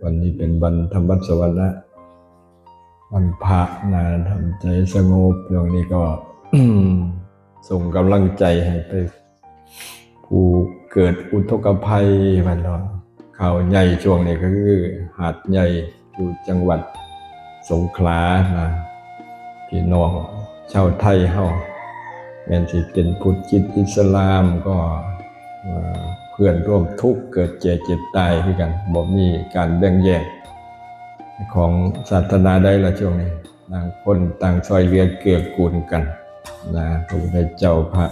ວັນນີ້ເປັນວັນທຳວັດສະວະນະ ວັນພະນະ ທຳໃຈສະຫງົບ. ຊ່ວງນີ້ກໍ ສົ່ງກຳລັງໃຈໃຫ້ໄປຜູ້ເກີດອຸທົກກະໄພ ວ່າເນາະ. ຂ່າວໃຫຍ່ຊ່ວງນີ້ກໍຄືຫາດໃຫຍ່ ຢູ່ຈັງຫວັດສົງຂລານະ ພີ່ນ້ອງຊາວໄທເຮົາ ແມ່ນຊິເປັນພຸດ ຄຣິດ ອິດສະລາມ ກໍ ເອີ ເພື່ອນຮ່ວມທຸກເກີດແກ່ເຈັບຕາຍຄືກັນ ບໍ່ມີການແບ່ງແຍກຂອງສາສະໜາໃດລະ. ຊ່ວງນີ້ຕ່າງຄົນຕ່າງຊ່ອຍເຫຼືອເກື້ອກູນກັນນະ. ພະພຸດທະເຈົ້າ ພະ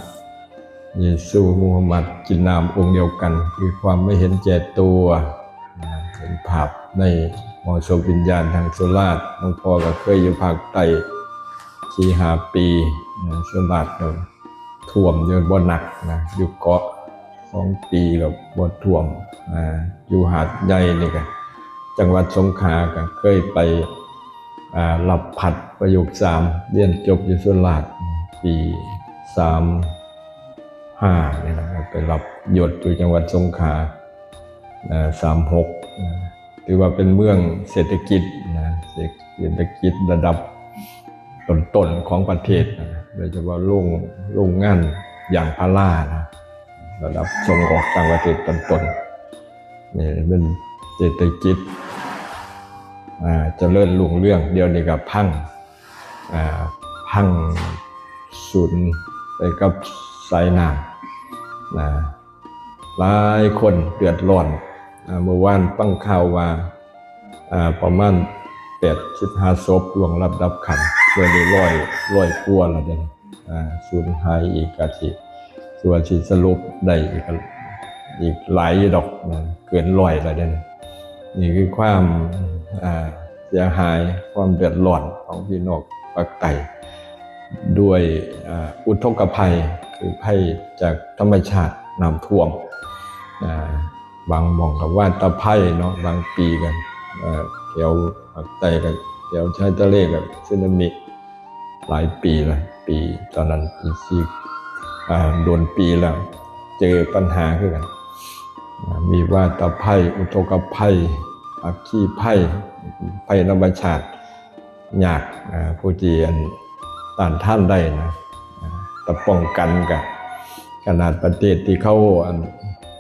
ເຢຊູ ມູຮັມມັດ ກິນນ້ຳອົງດຽວກັນ ຄືຄວາມບໍ່ເຫັນແກ່ຕົວນະ. ເຫັນພາບໃນຫໍສົບວິນຍານທາງສຸລາດ ຫຼວງພໍ່ກໍເຄີຍຢູ່ພາກໃຕ້ສີ່ຫ້າປີນະ. ສຸລາດກໍຖ້ວມຢູ່ ບໍ່ໜັກນະ ຢູ່ເກາະສອງປີກໍບໍ່ຖ້ວມນະ. ຢູ່ຫາດໃຫຍ່ນີ້ກໍຈັງຫວັດສົງຂາ ກໍເຄີຍໄປ ອາ ຮັບພັດປະໂຫຍກສາມ ຮຽນຈົບຢູ່ສຸລາດປີສາມຫ້ານີ້ລະ ໄປຮັບຍົດຢູ່ຈັງຫວັດສົງຂາ ອາ ສາມຫົກນະ. ຖືວ່າເປັນເມືອງເສດຖະກິດນະ ເສດ ເສດຖະກິດລະດັບຕົ້ນໆຂອງປະເທດນະ ໂດຍສະເພາະໂຮງ ໂຮງງານຢາງພາລານະ ລະດັບສົ່ງອອກຕ່າງປະເທດຕົ້ນໆ. ນີ້ເປັນເສດຖະກິດ ອາ ຈະເລີນຮຸ່ງເຮືອງ. ດຽວນີ້ກໍພັງ ອາ ພັງສູນໄປກັບສາຍນ້ຳນະ ຫຼາຍຄົນເດືອດຮ້ອນ. ອາ ເມື່ອວານຟັງຂ່າວວ່າ ອາ ປະມານແປດສິບຫ້າສົບ ລ່ວງລັບດັບຂັນ ເມື່ອນີ້ຮ້ອຍ ຮ້ອຍກວ່າແລ້ວເດ້. ອາ ສູນຫາຍອີກກະຊິ ຊິວ່າຊິສະຫຼຸບໄດ້ອີກ ອີກຫຼາຍຢູ່ດອກນະ ເກີນຮ້ອຍແລ້ວເດ້. ນີ້ຄືຄວາມ ອາ ເສຍຫາຍ ຄວາມເດືອດຮ້ອນຂອງພີ່ນ້ອງປາກໃຕ້ ດ້ວຍ ອາ ອຸທົກກະໄພ ຄືໄພຈາກທຳມະຊາດ ນ້ຳຖ້ວມ ອາ ບາງໝ່ອງກໍວາຕະໄພເນາະ ບາງປີກໍ ເອີ ແຖວພາກໃຕ້ກໍແຖວຊາຍທະເລກໍສຸນາມິ ຫຼາຍປີລະ ປີຕອນນັ້ນ ອາ ໂດນປີແລ້ວ ເຈີປັນຫາຄືກັນ ອາ ມີວາຕະໄພ ອຸທົກກະໄພ ອັກຄີໄພ ໄພທຳມະຊາດ ຍາກ ອາ ຜູ້ທີ່ ອັນ ຕ້ານທານໄດ້ນະ ອາ ແຕ່ປ້ອງກັນກະ ຂະໜາດປະເທດທີ່ເຂົາ ອັນ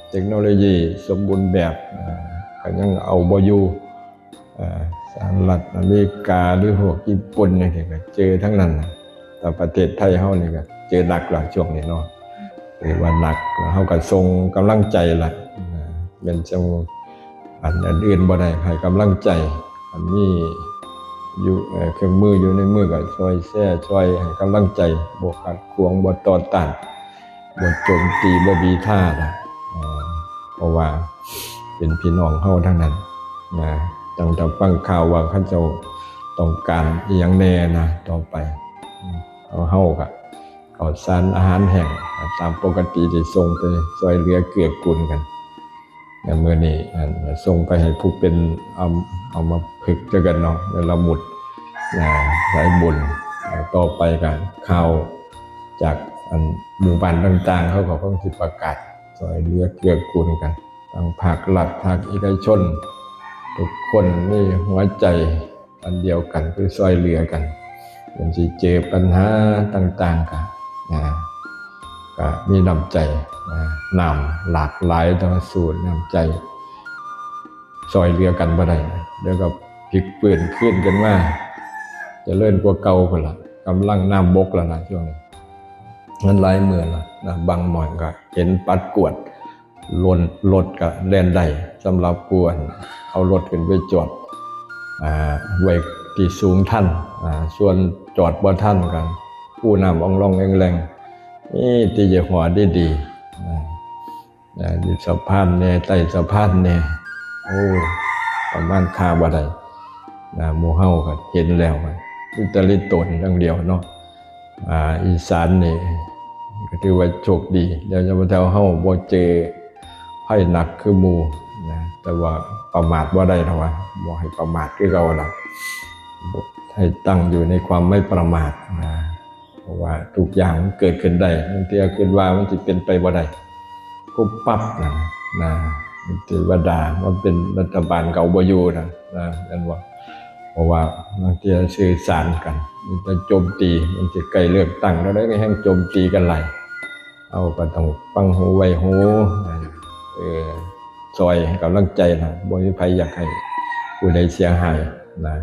ເຕັກໂນໂລຢີສົມບູນແບບ ອາ ກໍຍັງເອົາບໍ່ຢູ່ ອາ ສະຫະລັດອາເມລິກາ ຫຼື ພວກຍີ່ປຸ່ນຈັ່ງຊີ້ ກໍເຈີທັງນັ້ນນະ. ແຕ່ປະເທດໄທເຮົານີ້ກໍເຈີໜັກລະ ຊ່ວງນີ້ເນາະ ຖືວ່າໜັກ ເຮົາກໍສົ່ງກຳລັງໃຈລະ ແມ່ນຈັ່ງ ອັນ ອັນອື່ນບໍ່ໄດ້ ໃຫ້ກຳລັງໃຈ ອັນມີຢູ່ ເອີ ເຄື່ອງມືຢູ່ໃນມືກໍຊ່ອຍແຊ ຊ່ອຍໃຫ້ກຳລັງໃຈ ບໍ່ຂັດຂວາງ ບໍ່ຕໍ່ຕ້ານ ບໍ່ໂຈມຕີ ບໍ່ບີທານະ ເອີ ເພາະວ່າເປັນພີ່ນ້ອງເຮົາທັງນັ້ນນະ. ຕັ້ງແຕ່ຟັງຂ່າວວ່າເຂົາເຈົ້າຕ້ອງການອີ່ຫຍັງແດ່ນະ ຕໍ່ໄປ ເຮົາ ເຮົາກໍ ເຂົ້າສານອາຫານແຫ້ງຕາມປົກກະຕິ ໄດ້ສົ່ງໄປຊ່ວຍເຫຼືອເກື້ອກູນກັນ. ແລະ ມື້ນີ້ ອັນ ສົ່ງໄປໃຫ້ຜູ້ເປັນ ອຳ ອຳມະພຶກ ຄືກັນເນາະ ລະມຸດ ອາ ສາຍບຸນ. ແລະ ຕໍ່ໄປກໍຂ່າວຈາກ ອັນ ໝູ່ບ້ານຕ່າງໆ ເຂົາກໍຄົງຊິປະກາດຊ່ວຍເຫຼືອເກື້ອກູນກັນ ທັງພາກລັດ ພາກເອກະຊົນ ທຸກຄົນມີຫົວໃຈ ອັນດຽວກັນ ຄືຊ່ວຍເຫຼືອກັນ ມັນຊິເຈີປັນຫາຕ່າງໆ ກະ ນະ ກະມີນ້ຳໃຈ ນະ ນ້ຳຫຼາກຫຼາຍ ແຕ່ວ່າສູ້ນ້ຳໃຈຊ່ອຍເຫຼືອກັນບໍ່ໄດ້ນະ. ດຽວກໍພິກຟື້ນຄືນຂຶ້ນມາ ຈະເລີນກວ່າເກົ່າພຸ້ນລະ ກຳລັງນ້ຳບົກລະນະ ຊ່ວງນີ້ ມັນຫຼາຍມື້ລະນະ. ບາງໝ່ອງກໍເຫັນປັດກວດ ລົດ ລົດກໍແລ່ນໄດ້ ສຳລັບຜູ້ ອັນ ເອົາລົດຂຶ້ນໄປຈອດ ອາ ໄວ້ທີ່ສູງທັນ ອາ ສ່ວນຈອດບໍ່ທັນກໍຄູນ້ຳອອງລອງແອງແລງ. ມີແຕ່ຍີ່ຫໍ້ດີໆ ອາ ອາ ຢູ່ສະພານແດ່ ໃຕ້ສະພານແດ່ ໂອ້ ປະມານຄ່າບໍ່ໄດ້ນະ. ໝູ່ເຮົາກໍເຫັນແລ້ວ ມີແຕ່ລິດໂຕນຢ່າງດຽວເນາະ. ອາ ອີສານນີ້ກໍຖືວ່າໂຊກດີ ແລ້ວແຕ່ເຮົາບໍ່ເຈີໄພໜັກຄືໝູ່ນະ. ແຕ່ວ່າປະໝາດບໍ່ໄດ້ດອກວ່າ ບໍ່ໃຫ້ປະໝາດຄືເກົ່າລະ ໃຫ້ຕັ້ງຢູ່ໃນຄວາມໄມ່ປະໝາດນະ. ເພາະວ່າທຸກຢ່າງມັນເກີດຂຶ້ນໄດ້ ບາງເທື່ອຄິດວ່າມັນຊິເປັນໄປບໍ່ໄດ້ ປຸບປັບນະ ນະ. ເທວະດາມາເປັນລັດຖະບານເຂົາບໍ່ຢູ່ນະ ນະ ແມ່ນບໍ່? ເພາະວ່າບາງເທື່ອສື່ສານກັນ ມີແຕ່ໂຈມຕີ ມັນຊິໃກ້ເລືອກຕັ້ງແລ້ວໃດ ກໍແຮ່ງໂຈມຕີກັນຫຼາຍ. ເຮົາກໍຕ້ອງຟັງຫູໄວ້ຫູ ເອີ ຊ່ອຍໃຫ້ກຳລັງໃຈນະ ບໍ່ມີໃຜຢາກໃຫ້ຜູ້ໃດເສຍຫາຍນະ.